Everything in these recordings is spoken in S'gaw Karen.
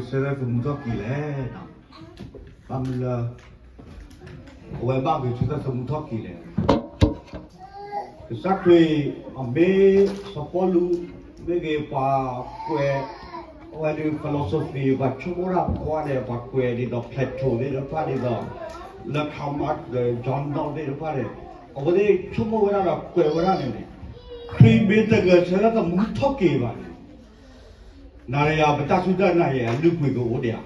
ဆၢထၢၣ်သမူထီၣ်က့ၤလဲၣ်. ဘၣ်မနုၤလၢ အဝဲဘၣ်ဂဲၤဆၢထၢၣ်သမူထီၣ်က့ၤလဲၣ်. ကစၢ်ခရံာ် အမ့ၢ်စီၤပီလူး မ့ၢ်ဂ့ၤ ပှၤကွဲး အဝဲဒၣ် philosophy ပှၤဆိကမိၣ်တၢ်ကွၢ်န့ၣ် ပှၤကွဲးဒ်သိး Plato သ့ၣ်တဖၣ်ဒ်သိး လၢ Karl Marx ဒီး John Locke သ့ၣ်တဖၣ်န့ၣ် အဝဲသ့ၣ်ဆိကမိၣ်ဝဲဒၣ်ဒီးကွဲးဝဲဒၣ်န့ၣ်န့ၣ် ခရံာ်မ့ၢ်တဂဲၤဆၢထၢၣ်သမူထီၣ်က့ၤဘၣ်န့ၣ် နၤဒီးယၤပတၢ်စူၢ်တၢ်နာ်အံၤ အလုၢ်အပှ့ၤကအိၣ်ဒံးဧါ.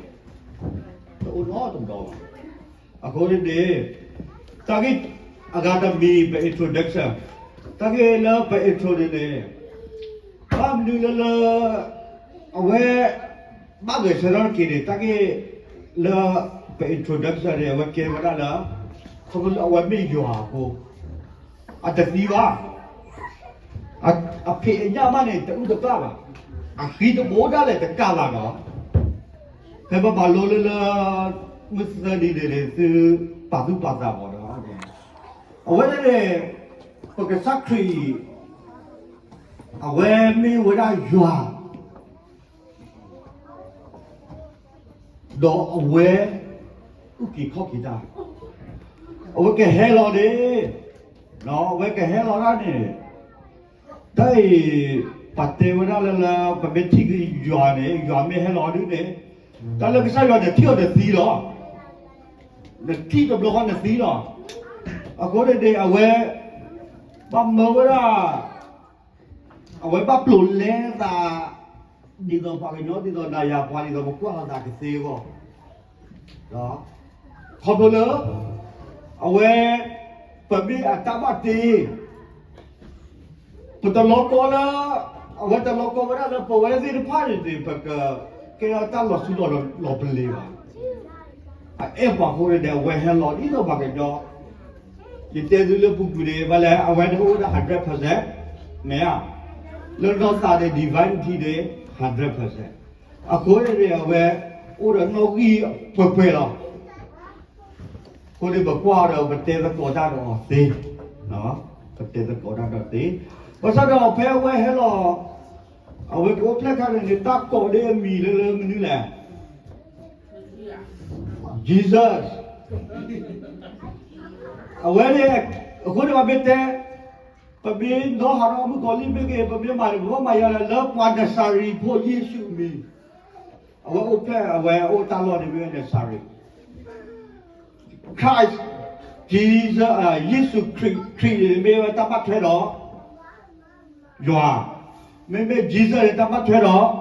တအိၣ်နီတဘျီဘၣ်. အဃိန့ၣ်န့ၣ် တၢ်ဂ့ၢ်အဂၤတမံၤ ပ introduction, တၢ်ဂ့ၢ်လၢပ intro န့ၣ်န့ၣ် ဘၣ်မနုၤလၢလၢ အဝဲ ဘၣ်ဂဲၤဆၢထၢၣ်က့ၤန့ၣ် တၢ်ဂ့ၢ်လၢပ introduction န့ၣ် အဝဲကဲဝဲဒၣ်လၢ ခီဖျိလၢအဝဲမ့ၢ်ယွၤအဃိ အတသံဘၣ်. အ အဖံးအညၣ်မးန့ၣ် တအုၣ်တသးဘၣ်. အဃံတဘိဒၣ်လဲာ်တကးဘၣ်ဒီး ဖဲပဘၣ်လိလၢလၢ မုၢ်သၢနံၤန့ၣ်န့ၣ် သုပာ်သူၣ်ပာ်သးဘၣ်ဒီး အဝဲန့ၣ်န့ၣ် ပကစၢ်ခရံာ် အဝဲမ့ၢ်ဝဲဒၣ်ယွၤ ဒီးအဝဲ အုၣ်က့ၤခီၣ်က့ၤတၢ်, အဝဲကဟဲလီၤန့ၣ်, အဝဲကဟဲလီၤတၢ်န့ၣ်, တၢ်အံၤ ပတဲဝဲဒၣ်လၢလၢ ပမ့ၢ်ထံၣ်က့ၤယွၤန့ၣ် ယွၤမ့ၢ်ဟဲလီၤဒ်န့ၣ်, တၢ်လၢကစၢ်ယွၤန့ၣ်ထံၣ်အီၤတသံလီၤ. နထံၣ်တဘျီဃီနသံလီၤ. အဃိန့ၣ်န့ၣ် အဝဲ ဘၣ်မၢဝဲဒၣ် အဝဲဘၣ်ပျိာ်လဲသး ဒ်သိးပှၤကညီ ဒ်သိးနၤယၤပှၤ ဒ်သိးပကွၢ်လိာ်သးကသ့အဂီၢ်, ခီဖျိလၢ အဝဲ ပမ့ၢ်အတၢ်ဘၣ်တ့ ပတလီၤကီလၢ အဝဲတလီၤကီဝဲဒၣ်လၢပဝဲသ့ၣ်တဖၣ်န့ၣ်န့ၣ် ပကကဲထီၣ်တၢ်လီၤဆူလီၤပလ့ၤဘၣ်. အအဲၣ်ပှၤအဃိန့ၣ်ဒီး အဝဲဟဲလီၤဒ်သိးပှၤကညီ, ယတဲသုလၢပူၤကွံာ်န့ၣ် ဘၣ်လဲၣ် အဝဲတအိၣ်ဝဲဒၣ် hundred percent မ့ၢ်ဧါ, လၢနီၢ်သးန့ၣ် divinity န့ၣ် hundred percent အဃိန့ၣ်န့ၣ် အဝဲအိၣ်ဒီးနီၣ်ဂံၢ်ပှဲၤပှဲၤလီၤ. အဃိန့ၣ်ပကွၢ်ဒီး ပတဲသကိးတၢ်ဒီးအီၤသ့, ပတဲသကိးတၢ်ဒီးသ့, ဘၣ်ဆၣ်ဒီးဖဲအဝဲဟဲလီၤ, အဝဲကအိၣ်ဖျဲၣ်ခါန့ၣ်န့ၣ် တၢ်ကိးန့ၢ်အမံၤလၢလၢမနုၤလဲၣ်, Jesus. အဝဲန့ၣ် အဃိန့ၣ်ပမ့ၢ်တဲ, ပမ့ၢ်နီၢ်ဟးထီၣ်မုၣ်ကီၤလံၢ်မ့ၢ်ဂ့ၤ ပမ့ၢ်မၤန့ၣ် ပဘၣ်မၤယၤလၢ လၢပှၤနစၤရ့းဖိယ့ၣ်ၡူးအမံၤ, အဝဲအိၣ်ဖျဲၣ် အဝဲအိၣ်တၢ်လီၢ်န့ၣ်မ့ၢ်နစၤရ့း Christ, Jesus, ယ့ၣ်ၡူးခရံာ်, ခရံာ်န့ၣ်မ့ၢ်ဝဲတၢ်ဘၣ်ထွဲဒီး ယွၤ, မ့မ့ၢ် Jesus န့ၣ် တၢ်ဘၣ်ထွဲဒီး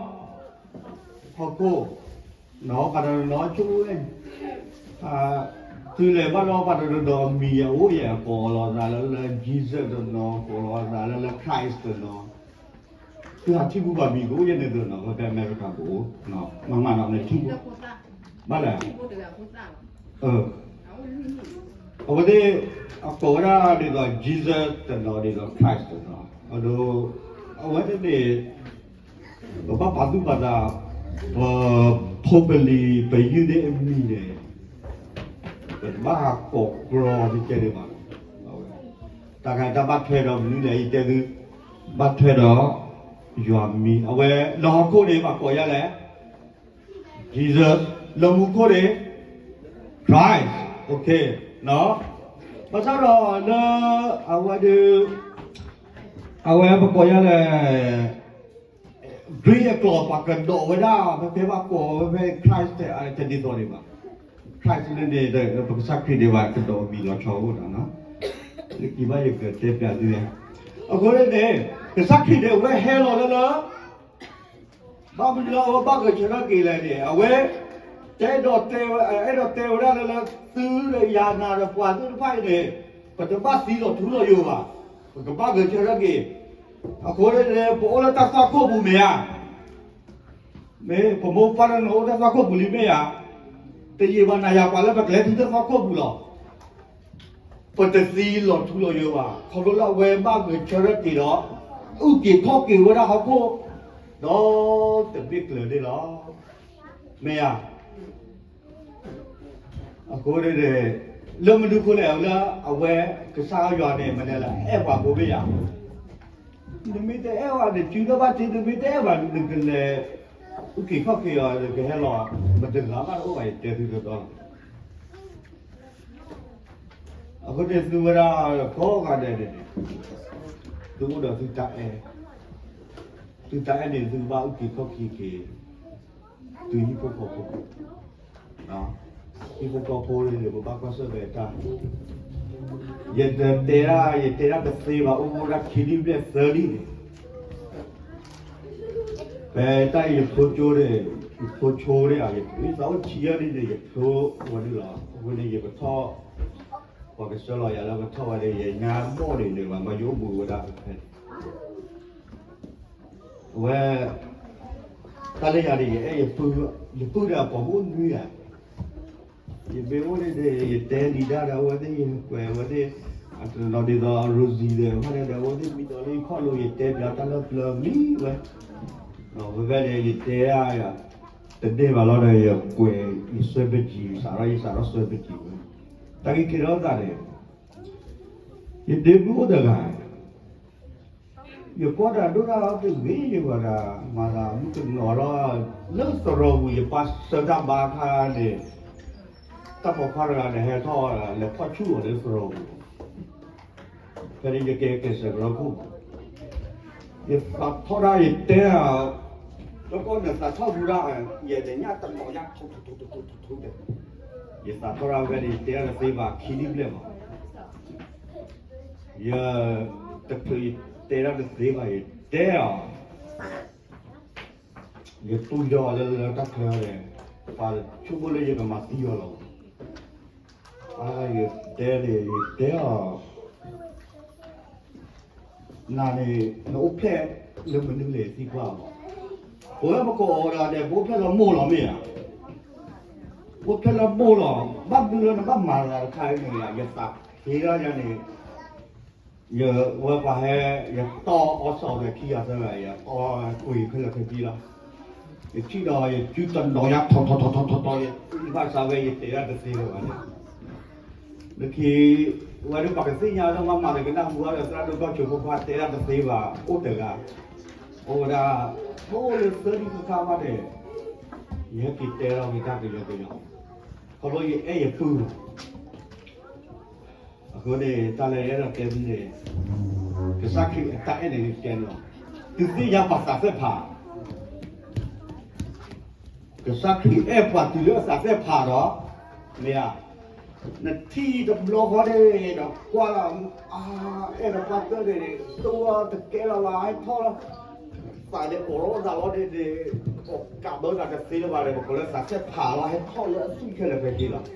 ဟီၣ်ခိၣ်, ပှၤတနီၤနီၤဆိကမိၣ်, သုလဲၤဘၣ်ဒီးပှၤတနီၤနီၤအမံၤယအိၣ်ယဲ ကိးလီၤသးလၢလၢ Jesus တနီၤ, ကိးလီၤသးလၢလၢ Christ တနီၤ, သုဟးထံၣ်ဘူၣ်ဘၣ်မံၤကအိၣ်ယဲန့ၣ်တနီၤ, ဖဲ America ကအိၣ်, မ့မ့ၢ်နထံၣ်ဘူၣ်, ဘၣ်လဲၣ် အဝဲသ့ၣ် အကိးဝဲဒၣ်ဒ်သိး Jesus တနီၤ ဒ်သိး Christ တနီၤ, အဝဲသ့ၣ်န့ၣ် ပဘၣ်ပာ်သူၣ်ပာ်သး, ပ ဖိပလံၤ ပယုၢ်န့ၣ်အမံၤန့ၣ် ပတဘၣ်ဟးကိးကြီတကဲန့ၣ်ဘၣ်. တၢ်ခါတၢ်ဘၣ်ထွဲဒီးမနုၤလဲၣ် ယတဲသု, ဘၣ်ထွဲဒီး ယွၤမံၤ, အဝဲလၢဟီၣ်ခိၣ်န့ၣ် ဘၣ်ကိးယၤလဲၣ် Jesus, လၢမူခိၣ်န့ၣ် Christ, ဘၣ်ဆၣ်ဒီးလၢ အဝဲဒၣ် အဝဲပကိးယၤလဲၣ် Greek အကျိာ် ပှၤကဒိးဝဲဒၣ် ဖဲဖဲဘၣ်ကိးဝဲဖဲ Christ တဒ်သိးန့ၣ်ဘၣ်. Christ န့ၣ်န့ၣ် ပကစၢ်ခရံာ်ဒံးဘၣ် ကဒိးမံၤလီၤဆီအိၣ်ဒီး, လၢခံဘၣ်ယကတဲပျးသုလဲၣ်. အဃိန့ၣ်န့ၣ် ကစၢ်ခရံာ်န့ၣ် အဝဲဟဲလီၤလၢလၢ ဘၣ်မနုၤလၢအဝဲဘၣ်ဂဲၤဆၢထၢၣ်က့ၤလဲၣ်န့ၣ် အဝဲ တအဲၣ်ဒိးတဲဝဲ, အဲၣ်ဒိးတဲဝဲဒၣ်လၢလၢ သုဒီးယၤနၤဒီးပှၤသ့ၣ်တဖၣ်အံၤန့ၣ် ပတဘၣ်သံလီၤထူလီၤယိာ်ဘၣ်, ပကဘၣ်ဂဲၤဆၢထၢၣ်က့ၤ, အဃိန့ၣ် ပအိၣ်လၢတၢ်သွၣ်ခိၣ်ပူၤမ့ၢ်ဧါ, မ့ၢ်ပမိၢ်ပပၢ်တနီၤအိၣ်တၢ်သွၣ်ခိၣ်ပူၤလံမ့ၢ်ဧါ, တယံာ်ဘၣ်နၤယၤပှၤလၢပကလဲၤတုၤတၢ်သွၣ်ခိၣ်ပူၤလီၤ. ပတသံလီၤထူလီၤယိာ်ဘၣ်, ခီဖျိလၢအဝဲဘၣ်ဂဲၤဆၢထၢၣ်က့ၤဒီး အုၣ်က့ၤခီၣ်က့ၤဝဲဒၣ်ဟီၣ်ခိၣ် ဒီးတဘ့ၣ်ကျၢၤန့ၣ်လီၤ. မ့ၢ်ဧါ. အဃိန့ၣ် လၢမနုၤအဃိလဲၣ် လၢအဝဲကစၢ်ယွၤန့ၣ် မနုၤလဲၣ် အဲၣ်ပှၤဖိမ့ၢ်ဧါ. နမ့ၢ်တအဲၣ်ဘၣ် နစုတဘၣ်တ့ နမ့ၢ်တအဲၣ်ဘၣ် နကလဲၤ အုၣ်က့ၤခီၣ်က့ၤအီၤ ကဟဲလီၤ, မတဂၤဘၣ်တအိၣ်ဘၣ် ယတဲသုတတီလီၤ. အဃိန့ၣ်သုဝဲဒၣ်ကိးဂၤဒဲးန့ၣ်, သုအိၣ်ဒီးသုတၢ်အဲၣ်, သုတၢ်အဲၣ်န့ၣ် သုကဘၣ်အုၣ်က့ၤခီၣ်က့ၤက့ၤ သုဟံၣ်ဖိဃီဖိ, ဟံၣ်ဖိဃီဖိန့ၣ် ပဘၣ်ကွၢ်ဆၢၣ်မဲာ်တၢ်, ယတတဲဒၣ် ယတဲဒၣ်တသ့ဘၣ် အိၣ်မူဒၣ်ခံနံၣ်ဘျဲၣ်သၢနံၣ်န့ၣ် ဖဲတၢ်အံၤယဖိကၠိန့ၣ်, ယဖိကၠိန့ၣ် ယသးအိၣ်ဆံးယဲၢ်နံၣ်န့ၣ် ယဖျိဝဲဒၣ်လီၤ. အဃိန့ၣ် ယကထီၣ်, ပှၤကဆှၢလီၤယၤလၢကထီၣ်ဝဲန့ၣ် ယညါဘီၣ်န့ၣ်န့ၣ် မ့ၢ်ယအိၣ်မူဝဲဒၣ်ဖဲန့ၣ် အဝဲ, တၢ်လၢယၤန့ၣ် ယအဲၣ်ယပုၢ်, ယပုၢ်ဒီးအပိာ်မုၣ်အိၣ်နွံဂၤ, ယမ့ၢ်အိၣ်န့ၣ်ဒီး ယတဲလံဒၣ်ဒီး အဝဲသ့ၣ်ယကွဲးဝဲသ့ၣ်, အတနီၤဒ်သိး Rosie ဒီး မ့ၢ်ဒီး အဝဲသ့ၣ်မံဒီးလၢယခီၣ်လိၤ ယတဲပၠးတၢ်လၢပျၢၤမံဝဲ, ဝဲဖဲန့ၣ် ယတဲဒၣ်ယၤ, တန့ၢ်ဘၣ်လီၤဒီး ယကွဲး ယဆၢပကံၤ စးထီၣ် ယစးထီၣ်ဆၢပကံၤဝဲ, တၢ်ဂ့ၢ်ကဲထီၣ်သးန့ၣ် ယဒ့မုၣ်အိၣ်တဂၤ, ယကွၢ်တၢ်ဒိၣ်တၢ်အီၣ်တဂ့ၤ ယဝဲဒၣ် မၤသးမုၣ်ကနီၤလီၤ, လၢသရိာ်ပူၤ ယပၢ်ဆှၢတၢ်ဘါခါန့ၣ်, တၢ်ပိာ်ခွါတဂၤန့ၣ် ဟဲထီၣ်လဲၤဖီၣ်ဆူၣ်အီၤလၢသရိာ်ပူၤ, ဖဲန့ၣ်ယကဲကဲစၢးကရၢခိၣ်, ယသးထီၣ်ဒၣ်ယတဲ, လၢကီၢ်န့ၣ်သးထီၣ်ဘူးဒၣ်, ယတညၣ်တနီၤညါထူထူထူထူထူထူ, ယသးထီၣ်ဒၣ်ဖဲန့ၣ် ယတဲဒၣ်တသ့ဘၣ် ခံနံၣ်ဘျဲၣ်မး ယ, တချုးယတဲဒၣ်တသ့ဘၣ် ယတဲအီၤ, ယတူၢ်ဒီးလၢလၢတၢ်ချၢန့ၣ်, ပှၤဆိကမိၣ်လၢယကမၤသံအီၤလီၤ, ယတဲန့ၣ် ယတဲအီၤ နၤန့ၣ် နအိၣ်ဖျဲၣ်လၢမနုၤလဲၣ်သံကွၢ်အီၤ, ပဝဲပကိးအီၤဒီး ပအိၣ်ဖျဲၣ်လၢမိၢ်လီၤမ့ၢ်ဧါ, အိၣ်ဖျဲၣ်လၢမိၢ်လီၤ, ဘၣ်မနုၤလၢနဘၣ်မၤသးတခါအံၤန့ၣ် ယသးဟ့ဒၣ်ယၤန့ၣ်, ယဝဲပှၤဟဲ ယတီၢ်အီစီၤဒီးခံဂၤသၢဂၤ ယတီၢ်ကွံာ်ခဲလၢာ်ခဲဆ့လီၤ, ယထံၣ်ဒီးယစုတနီၤညါထီထီထီထီထီထီ ယဘၣ်ဆၣ်ဝဲ ယတဲဒၣ်တသ့လၢၤဘၣ်န့ၣ် လၢခံ ဝဲဒၣ်ပှၤကသ့ၣ်ညါလၢမၤမၤတကနၣ်ဟူဘၣ်ဒီး သရၣ်ဒိၣ်ဘီၣ်ဆိးဖိခွါတဲဒၣ်တသ့ဘၣ် အိၣ်တဂၤ, အိၣ်ဝဲဒၣ်, အိၣ်လၢသၢနံၣ်တခါမးန့ၣ်, ယဟဲက့ၤတဲထီၣ်က့ၤတၢ်ကယီကယီ, ခီဖျိယအဲၣ်ယပုၢ်လီၤ, အဃိန့ၣ် တၢ်လၢယအဲၣ်ဒိးတဲသုန့ၣ်, ကစၢ်ခရံာ်အတၢ်အဲၣ်န့ၣ်ကဲန့ၣ်လီၤ, သုသ့ၣ်ညါပှၤသးစဲဖး ကစၢ်ခရံာ်အဲၣ်ပှၤတုၤလၢအသးစဲဖးဒီး, မ့ၢ်ဧါ, နထံၣ်တဘျီဃီန့ၣ်ဒီးကွၢ်လီၤ, အါ, အဲၣ်ဒိးပှၤတၢၢ်န့ၣ် တိၢ်တကဲလီၤဘၣ် ဟဲထီၣ်လီၤ, သးန့ၣ်အိးထီၣ်သးလီၤန့ၣ်န့ၣ်, အိးကးဘၢသးတသ့လၢၤဘၣ်န့ၣ် ပကိးလၢသးစဲဖးလီၤ ဟဲထီၣ်လၢအသွံၣ်ခဲလၢာ်ခဲဆ့လီၤ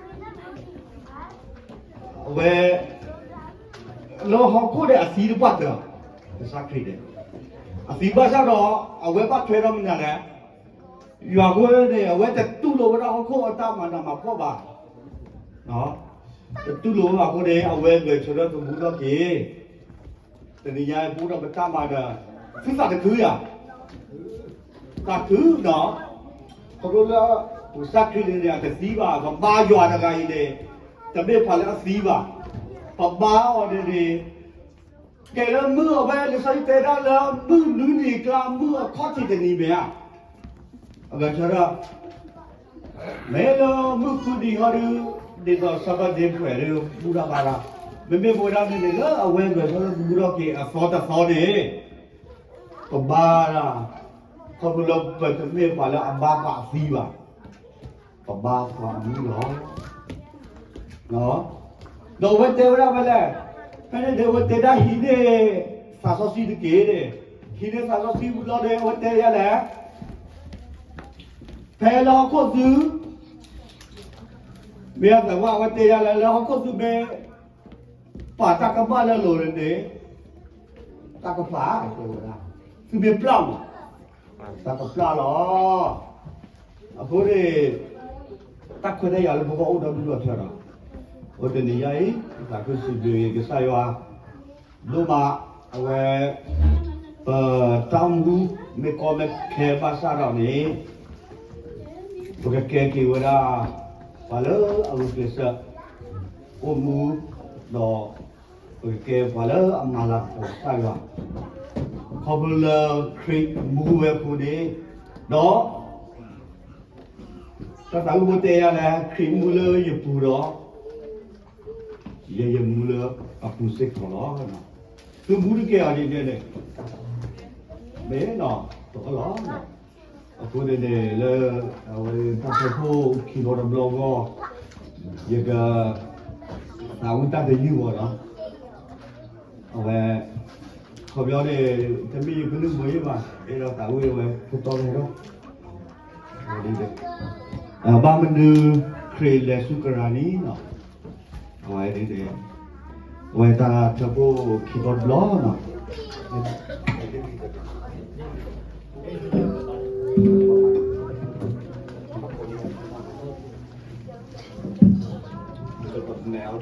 အဝဲ လၢဟီၣ်ခိၣ်ဒီးအသံတပှၢ်တၢၢ်, ကစၢ်ခရံာ်န့ၣ်, အသံဘၣ်ဆၣ်ဒီး အဝဲဘၣ်ထွဲဒီးမနုၤလဲၣ်, ယွၤအဃိန့ၣ် အဝဲတတူၢ်လိာ်ဝဲဒၣ်ဟီၣ်ခိၣ်အတၢ်မၤနးမၤဖှီၣ်ဘၣ်, တတူၢ်လိာ်ဝဲဘၣ်အဃိန့ၣ် အဝဲဂဲၤဆၢထၢၣ်သမူထီၣ်က့ၤ, တနံၤညါပအိၣ်ဒီးပတၢ်မၤဒီး, သုသးတခုဧါ သးခုနီၤ, ခီဖျိလၢ ကစၢ်ခရံာ်န့ၣ်န့ၣ် အတသံဘၣ်, ပဘါယွၤတဂၤအံၤန့ၣ်, တမ့ၢ်ပှၤလၢအသံဘၣ်, ပဘါအီၤန့ၣ်န့ၣ်, ကဲလၢမုၢ်အဝဲ လံာ်စီဆှံတဲဒၣ်လၢ မုၢ်နွံနံၤအကျါ မုၢ်အခီၣ်ထံးတနံၤမ့ၢ်ဧါ, အဂၤဆၢထၢၣ် မ့ၢ်လၢမုၢ်ဃုနံၤဟီဒုး, ဒ်သိး Sabbath day prayer ဒုး ဘူၣ်တၢ်ဘါတၢ်, မ့မ့ၢ်ပဝဲဒၣ်န့ၣ်န့ၣ် လၢအဝဲဂဲၤဆၢထၢၣ်သမူထီၣ်က့ၤအသီတသီန့ၣ်, ပဘါတၢ်, ခီဖျိလၢပတမ့ၢ်ပှၤလၢအဘါပှၤအသံဘၣ်, ပဘါပှၤအမူလီၤ. ဒီးအဝဲတဲဝဲဒၣ်ဖဲလဲၣ်, ဖဲန့ၣ်န့ၣ် အဝဲတဲဒၣ်ဟံးန့ၢ် သးစီဆှံတက့ၢ်န့ၣ်, ဟံးန့ၢ်သးစီဆှံဝံၤလီၤန့ၣ် အဝဲတဲယၤလဲၣ်, ဖဲလၢဟီၣ်ခိၣ်သု, မ့ၢ်အသးဝဲ အဝဲတဲယၤလဲၣ် လၢဟီၣ်ခိၣ်သုမ့ၢ် ပာ်တၢ်ကမၣ်လၢအလိၤန့ၣ်န့ၣ်, တၢ်ကပာ်, တဲဝဲဒၣ်, သုမ့ၢ်ပျၢ်မး, တၢ်ကပျၢ်လီၤ. အဃိန့ၣ် တၢ်ခွဲးတၢ်ယာ်လၢပဂီၢ်အိၣ်ဒီဒူၣ်ဒီထၢဒီး, အဃိတနံၤညါအံၤ သးခုစံးဘျုးက့ၤကစၢ်ယွၤ ဒိၣ်မး, အဝဲ ပတၢ်အိၣ်မူ မ့ၢ်ကီမ့ၢ်ခဲဘၣ်ဆၣ်ဒီးန့ၣ် ပကကဲက့ၤဝဲဒၣ် ပှၤလၢအဂုာ်ကျဲးစၢး အိၣ်မူ, ဒီး ပကကဲပှၤလၢအမၤလၤကပီၤကစၢ်ယွၤ, ခီဖျိလၢခရံာ်မူဝဲအဃိန့ၣ်, ဒီး သးဝံၣ်ဖိတဲယၤလၢ ခရံာ်မူလၢယပူၤဒီး ယဲယမူလၢအပူၤစ့ၢ်ကီးလီၤ. သုမူတကဲအီၤဒ်န့ၣ်န့ၣ် မ့ၢ်နီၤ တအီၣ်လီၤ. အဃိန့ၣ်န့ၣ် လၢအဝဲတၢ်ဖျီခိၣ်ခံဘီတဘျီဂီၢ် ယက သးဝံၣ်တၢ်ကယုၢ်ဂီၤနီၤ အဝဲ ခီပညီန့ၣ် တမ့ၢ်ယကလုၢ်မ့ၢ်ယဘၣ် အဲၣ်ဒိးသးဝံၣ်ဝဲဖိတီကဟဲထီၣ် ဘၣ်မနုၤခရံာ်လဲၤဆူကရၤနံနီၤ အဝဲ အဝဲတၢ်ဖျီခိၣ်ခံဘီတဘျီနီၤ အဝဲ ဘၣ်မနုၤခရံာ်ဘၣ်လဲၤဆူကရၤနံလဲၣ်.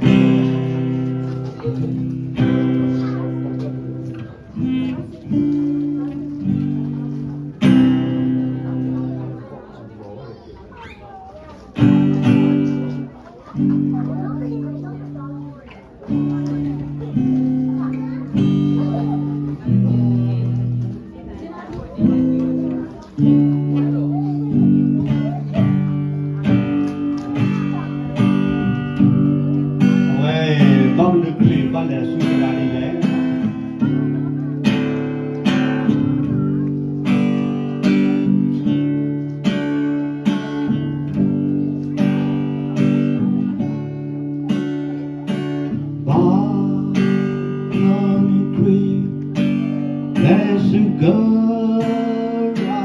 ဘၣ်မနုၤခရံာ် လဲၤဆူကရၤနံ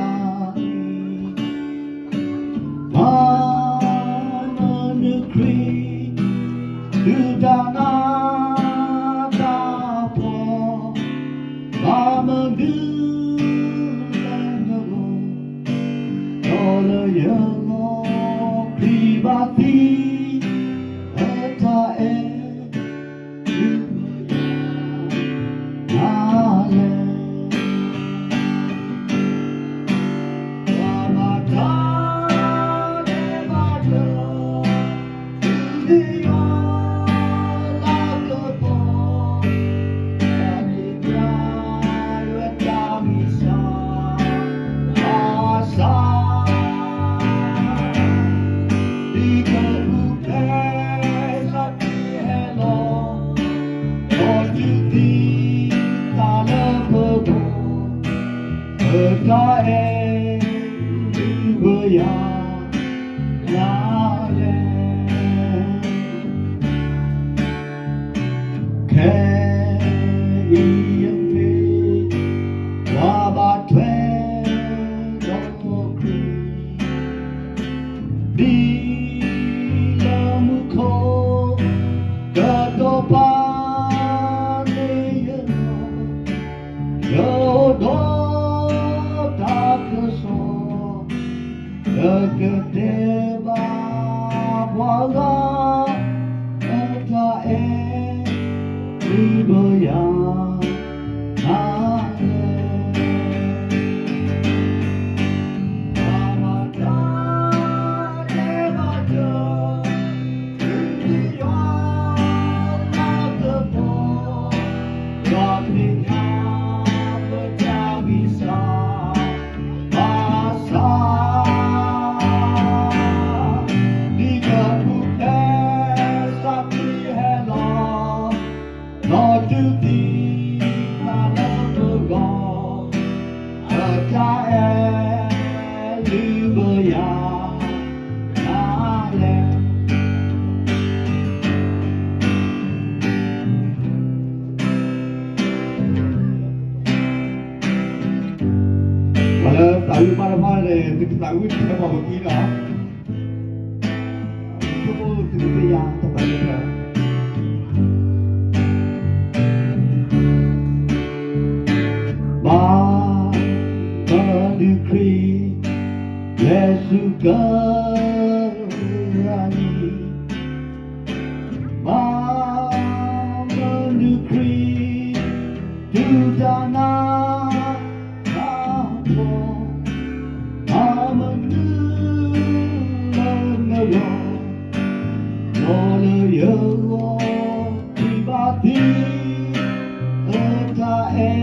ဘၣ်မနုၤခရံာ် ဒုၣ်တၢ်နါတၢ်ဖှီၣ် ဘၣ်မနုၤလၢနဂီၢ် ဒီးလၢယဂီၢ် ခရံာ်ဘၣ်သံ အတၢ်အဲၣ် ဒုး နၤလဲၣ် ပှၤဘၣ်တၢ်ဒဲးဘးတၢ် ဒုးသ့ၣ်ညါ လၢကပီၤ တၢ်န့ၣ် ပျၢ်ယွၤတၢ်မံၤစၢ် ဘၣ်ဆၣ် ဒ်ကပူၤဖျဲး စီၤပ့းဟဲလီၤ ဒီးတုၤသံသးလၢပဂီၢ် အတၢ်အဲၣ် ဒုးပယၤ နၤလဲၣ် ခဲအံၤယမ့ၢ် ပှၤဘၣ်ထွဲဒီးခရံာ် ဒ်လၢမူခိၣ် ကတီၤပာ်န့ၢ်ယနီၢ် ယအိၣ်ဒီးတၢ်ကစီၣ် လၢကတဲဘၣ်ပှၤဂၤ အတၢ်အဲၣ် ဒုးပယၤ နၤလဲၣ် ဘၣ်မၤတၢ် ဒဲးဘးတၢ် ဒုးသ့ၣ်ညါ လၢကပီၤ ယွၤသ့ၣ်ညါ ပတၢ်ဂံၢ်စၢ် ဘၣ်ဆၣ် ဒ်ကပူၤဖျဲး စီၤပ့းဟဲလီၤ ဒီးတုၤသံသးလၢပဂီၢ် အတၢ်အဲၣ် ဒုးပယၤ နၤလဲၣ် ပှၤလၢသးဝံၣ်ဘၣ်တဖၣ်န့ၣ် သုကသးဝံၣ်ထဲပှၤပကံလီၤ. သုကသးဝံၣ်ထဲ ဘၣ်မနုၤခရံာ် လဲၤဆူကရၤနံ ဘၣ်မနုၤခရံာ် ဒုၣ်တၢ်နါတၢ်ဖှီၣ် ဘၣ်မနုၤလၢနဂီၢ် ဒီးလၢယဂီၢ် ခရံာ်ဘၣ်သံ အတၢ်အဲၣ်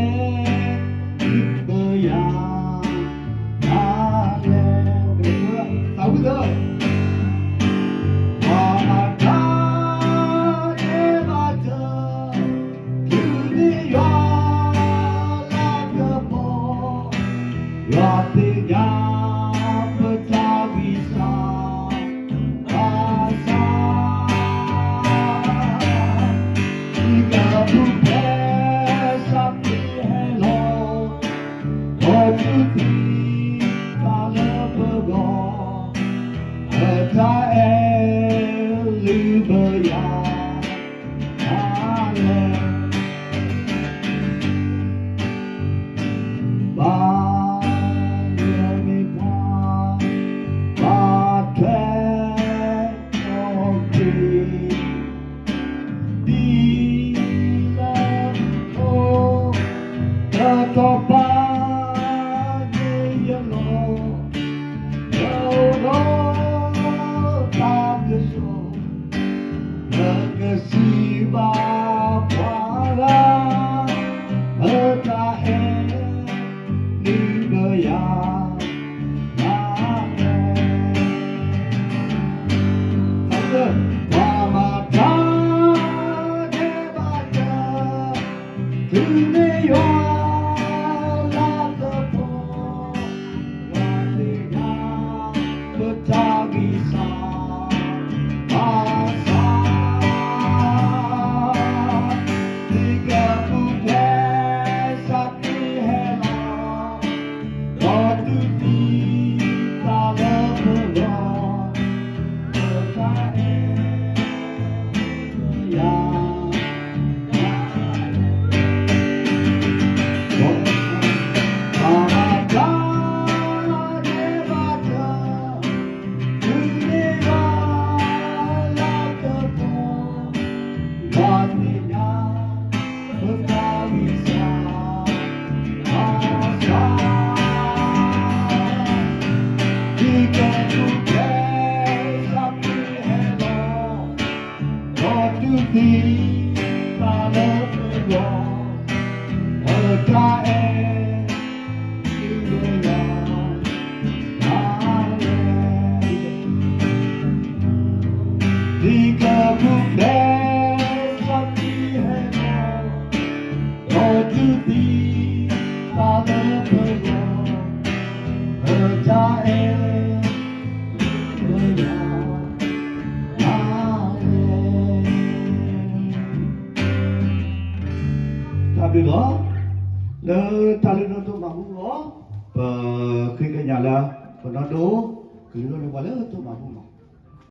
ဒုးပယၤ နၤလဲၣ် သးဝံၣ်လၢ တၢ်အဲၣ်လုၢ်ဘၢယၤဒၣ်လဲာ်, ဘၣ်ယဲမ့ၢ်ပှၤ ဘၣ်ထွဲဒီးခရံာ် ဒ်လၢအိၣ် တတီၤပာ်န့ၢ်ယလီၢ် လၢအိၣ်ဒီးတၢ်ကစီၣ် ပကစံးဘၣ်ပှၤဂၤ လၢတၢ်အဲၣ်လုၢ်ဘၢယၤဒၣ်လဲာ်, ပှၤမၤတၢ်ဒဲးဘးတၢၢ် တုၤမ့ၢ်ယွၤလၤကပီၤ ယွၤသ့ၣ်ညါ ပတၢ်ဂံၢ်စၢ်ဘါစၢ်, သုကပူၤဖျဲး စးကံဟဲလီၤ ဒီးတူၢ်သံသးလၢပဂီၢ် လၢတၢ်အဲၣ်လုၢ်ဘၢယၤ ပှၤမၤတၢ်ဒဲးဘးတၢၢ် တုၤမ့ၢ်ယွၤလၤကပီၤ ယွၤသ့ၣ်ညါ ပတၢ်ဂံၢ်စၢ်ဘါစၢ်, သုကပူၤဖျဲး စးကံဟဲလီၤ ဒီးတူၢ်သံသးလၢပဂီၢ် လၢတၢ်အဲၣ်လုၢ်ဘၢယၤဒၣ်လဲာ်, သုကပူၤဖျဲး စးကံဟဲလီၤ ဒီးတူၢ်သံသးလၢပဂီၢ် လၢတၢ်အဲၣ်လုၢ်ဘၢယၤဒၣ်လဲာ်. တၢ်ဘျုးလီၤ. လၢတၢ်လုၢ်ဒိၣ်ဒိၣ်မးမူလီၤ. ပဃ့ကညးလၢ ပနီၢ်ဒိၣ် ကလုၢ်ဒိၣ်န့ၢ်ပှၤလၢဒိၣ်မးမူလီၤ.